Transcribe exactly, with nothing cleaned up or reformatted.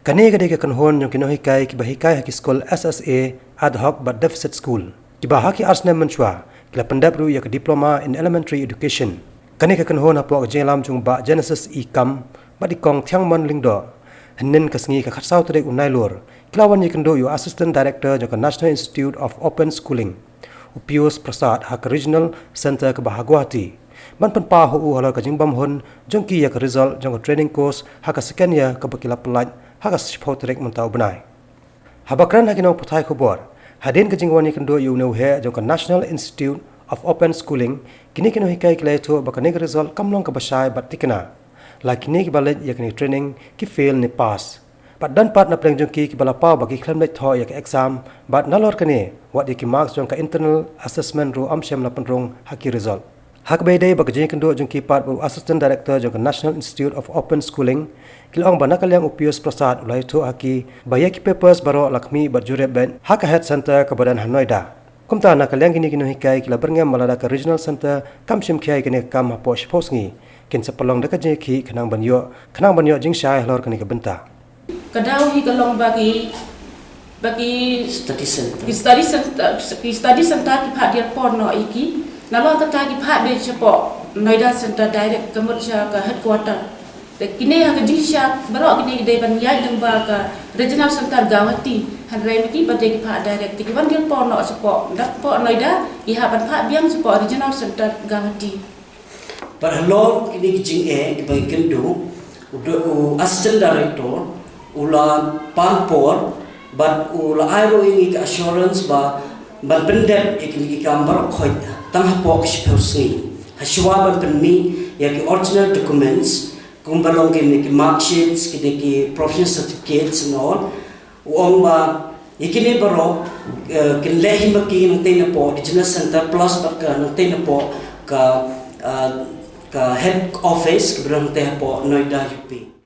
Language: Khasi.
Kane ka dei ka kynhun jong ki nonghikai kiba hikai ha ki skul S S A, ad hoc bad deficit school, kiba ha ki ar snem mynshuwa ki la pyndep ruh ïa ka Diploma in Elementary Education. Kane ka kynhun hapoh ka jingïalam jong u Bah Genesis E Kam bad i Kong Thiangmon Lyngdoh, hynnin ka sngi ka khatsaw tarik u Nailur, ki la wan ïakynduh ïa u Assistant Director jong ka National Institute of Open Schooling, u Piyush Prasad, ha ka Regional Centre kaba ha Guwahati, ban pynpaw ha u halor ka jingbymhun jong ki ïa ka result jong ka training course ha ka second year kaba ki la pyllait ha ka shiphew tarik mynta u bnai. Haba kren ha ki nongpathai khubor hadien ka jingwan ïakynduh ïa une u heh jong ka National Institute of Open Schooling, kine ki nonghikai ki la ïathuh ba kane ka result kam long kaba shai bad thikna. La kine kiba leit ïa kane ka training ki fail ne pass. Bad don pat na pdeng jong ki kiba la paw ba ki khlem leit thoh ïa ka exam, bad nalor kane wat ïa ki marks jong ka internal assessment ruh ym shym la pynrung ha ki result. Ha kaba ïadei bad ka jingïakynduh jong ki pat bad u Assistant Director jong ka National Institute of Open Schooling, ki la ong ba na ka liang u Piyush Prasad u la ïathuh ha ki ba ïa ki papers baroh la khmih bad jurip beit ha ka head centre kaba don ha Noida. Kumta na ka liang kine ki nonghikai ki la byrngem ba lada ka Regional Centre kam shim khia ïa kane ka kam hapoh shiphew sngi, kin sa pynlong da ka jingïakhih khnang ban ïoh, khnang ban ïoh jingshai halor kane ka bynta. Ka daw hi ka long ba ki, ba ki Study center. Ki study center, ki study center ki phah dial por noh ïa ki. Nalor kata ki phah beit shapoh Noida Center direct, ka mut sha ka headquarter. Te kine ha ka jingshisha baroh kine ki dei ban ïaid lyngba ka Regional Center Guwahati. Hynrei ma ki ba dei ki phah direct, te ki wan dial por noh shapoh, dap poh Noida, ki hap ban phah biang shapoh Regional Center Guwahati. Bad halor kine ki jingeh kiba ngi kynduh, u do-, u Assistant Director u la pan por bad u la ai ruh ïa ngi ka assurance ba ban pyndep ïa kine ki kam baroh khoit tang hapoh ka shiphew sngi. Hashuwa ban pynmih ïa ki original documents, kumba long kine ki mark sheets, kine ki professional certificates and all, u ong ba ïa kine baroh, eh, kin leh hi ma ki nangtei napoh Regional Center plus bad ka nangtei napoh ka, eh, ka head office kaba don nangtei hapoh Noida U P.